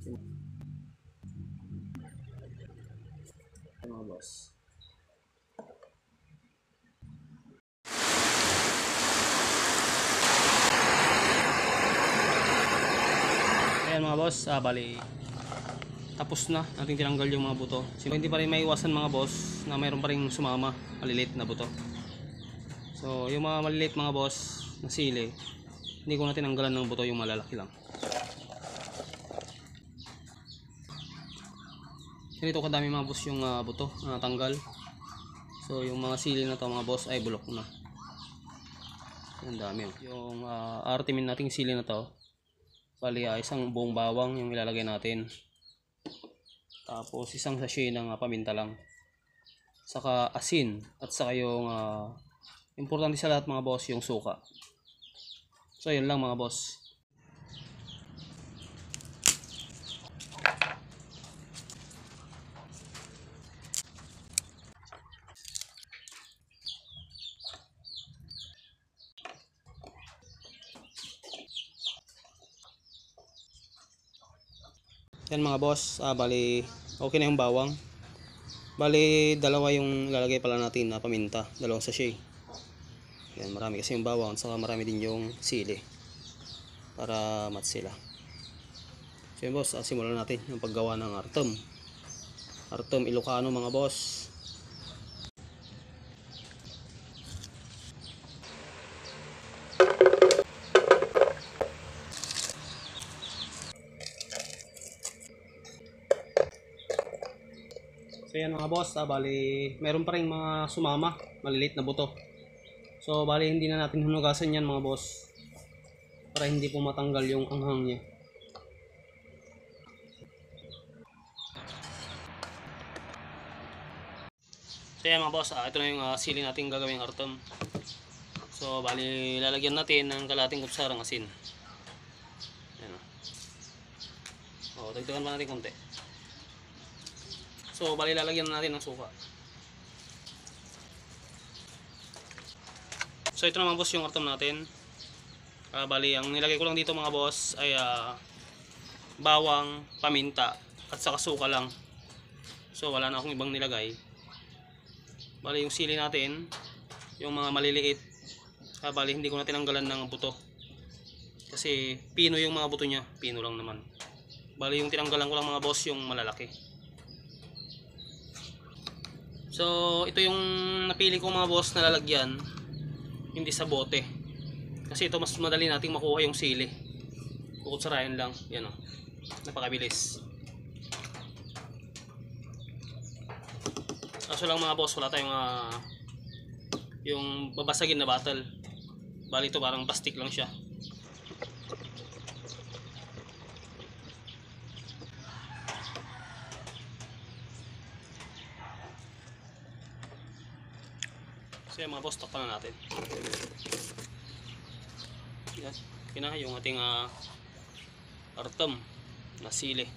Mga boss. Ayan mga boss, bali tapos na natin tinanggal yung mga buto. Hindi pa rin maiwasan mga boss na mayroon pa rin sumama, maliliit na buto. So yung mga maliliit mga boss na sili, hindi ko na tinanggalan ng buto, yung malalaki lang. Ganito kadami mga boss yung buto na natanggal. So yung mga sili na to mga boss ay bulok na. Ang dami. Yung artimin nating sili na to, bali isang buong bawang yung ilalagay natin. Tapos isang sachet ng paminta lang. Saka asin at saka yung importante sa lahat mga boss, yung suka. So yun lang mga boss. Yan mga boss, bali okay na yung bawang. Bali dalawa yung lalagay pala natin na paminta, dalawang sachet. Yan, marami kasi yung bawang, saka marami din yung sili para match sila. So yun boss, simulan natin yung paggawa ng artom. Artom Ilocano mga boss. So yan mga boss, bali meron pa rin mga sumama, maliliit na buto. So bali hindi na natin hunugasan yan mga boss, para hindi po matanggal yung anghang niya. So yan mga boss, ito na yung sili natin gagawing artom. So bali lalagyan natin ng kalating kutsarang asin. Yan dagdagan pa natin konti. So bali lalagyan natin ng suka. So ito naman boss yung artom natin. Bali ang nilagay ko lang dito mga boss ay bawang, paminta at saka suka lang. So wala na akong ibang nilagay. Bali yung sili natin, yung mga maliliit, bali hindi ko na tinanggalan ng buto. Kasi pino yung mga buto niya, pino lang naman. Bali yung tinanggalan ko lang mga boss yung malalaki. So ito yung napili ko mga boss na lalagyan, hindi sa bote. Kasi ito mas madali nating makuha yung sili. Kukutsarahin lang, yan napakabilis. Kaso lang mga boss, wala tayong yung babasagin na bottle. Bali ito parang plastic lang siya. So yan mga boss, takpan na natin. Yan, yun na yung ating artom na sili.